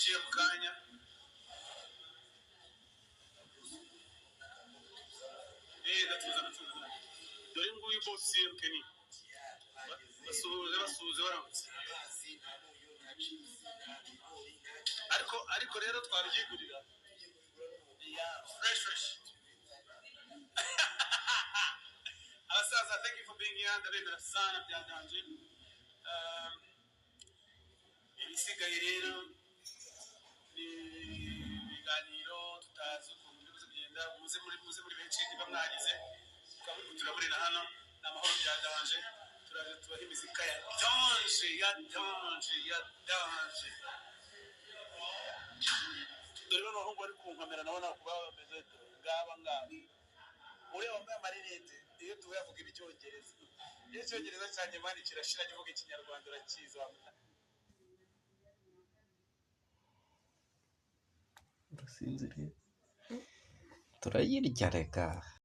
Cheer mu kanya. Ndatuza, ndatuza. Dore nguyu boss Kenny. Basuhuze, basuhuze, baramutse. Ariko rero twabyigurira. Fresh, fresh. Abasaza, thank you for being here. Ndabemera sana bya danger. Ibisigaye rero ni ibiganiro tutazi ukuntu biri buze kugenda. Muze muri benshi, niba mwagize tukaba turaburira hano, ni amahoro bya danger. Turaje tubaha imizika ya danger, ya danger, ya danger. Dore bano bahungu bari kunkamera, nabo nakuba bameze ngaba ngaba. Uriya wambaye amarinete, iyo tuvuye avuga ibyongereza, iyo icyongereza cyanjye man kirashira, avuga ikinyarwanda urakizi wa mwana. Urasinziriye? Turayirya reka.